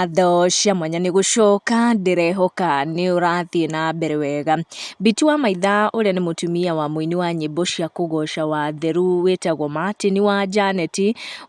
Ngatho cia mwanya nĩ gũcoka, ndĩrehoka nĩ ũrathiĩ na mbere wega. Biti wa Maitha ũrĩa nĩ mũtumia wa mũini wa nyĩmbo cia kũgoca wa Theru wĩtagwo Martin wa Janet,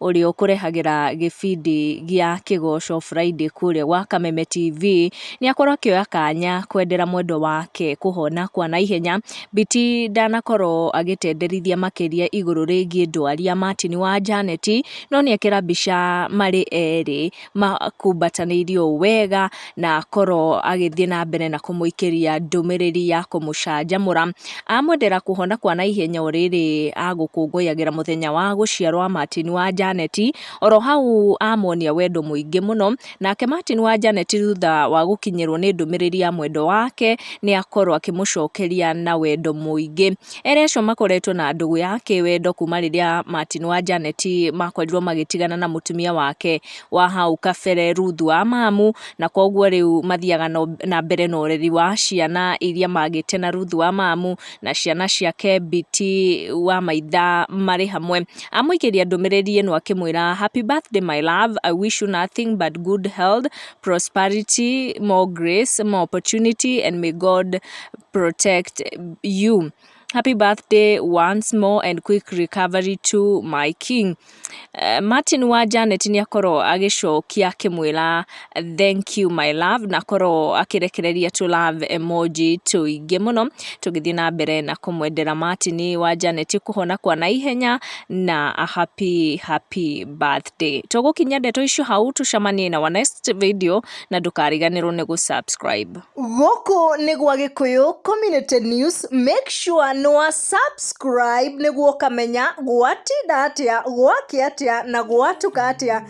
ũrĩa ũkũrehagĩra gĩbindi gĩa kĩgoco Friday kũrĩa gwa Kameme TV, nĩ akorwo akĩoya kanya kwendera mwendwa wake kũhona kwa naihenya. Biti ndanakorwo agĩtenderithia makĩria igũrũ rĩgiĩ ndwari ya Martin wa Janet, no nĩ ekĩra mbica marĩ erĩ makumbatanĩirio wega na akorwo agĩthiĩ na mbere na kũmũikĩria ndũmĩrĩri ya kũmũcanjamũra. Amwendera kũhona kwa naihenya o rĩrĩ agũkũngũyagĩra mũthenya wa gũciarwo wa Martin wa Janet, oro hau amuonia wendo mũingĩ mũno. Nake Martin wa Janet thutha wa gũkinyĩrwo nĩ ndũmĩrĩri ya mwendwa wake nĩ akorwo akĩmũcokeria na wendo mũingĩ. Erĩ acio makoretwo na ndũgũ ya kĩwendo kuma rĩrĩa Martin wa Janet makorirwo magĩtigana na mũtumia wake wa hau kabere Ruth wa Mamu, na koguo rĩu mathiaga na mbere na ũreri wa ciana iria magĩte na Ruth wa Mamu na ciana ciake Biti wa Maitha marĩ hamwe. Amũikĩria ndũmĩrĩri ĩno akĩmwĩra, "Happy birthday, my love. I wish you nothing but good health, prosperity, more grace, more opportunity, and may God protect you. Happy birthday once more and quick recovery to my king." Martin wa Janet nĩ akorwo agĩcokia akĩmwĩra, "Thank you, my love," na akorwo akĩrekereria tũ love emoji tũingĩ mũno. Tũgĩthiĩ na mbere na kũmwendera Martin wa Janet kũhona kwa naihenya na a happy happy birthday. Tũgũkinyia ndeto icio hau, tũcemanie na our next video, na ndũkariganĩrwo nĩ gũ-subscribe. Gũkũ nĩ gwa Gĩkũyũ Community News. Make sure nĩ wa subscribe nĩguo ũkamenya gwatinda atĩa, gwakĩa atĩa na gwatuka atĩa.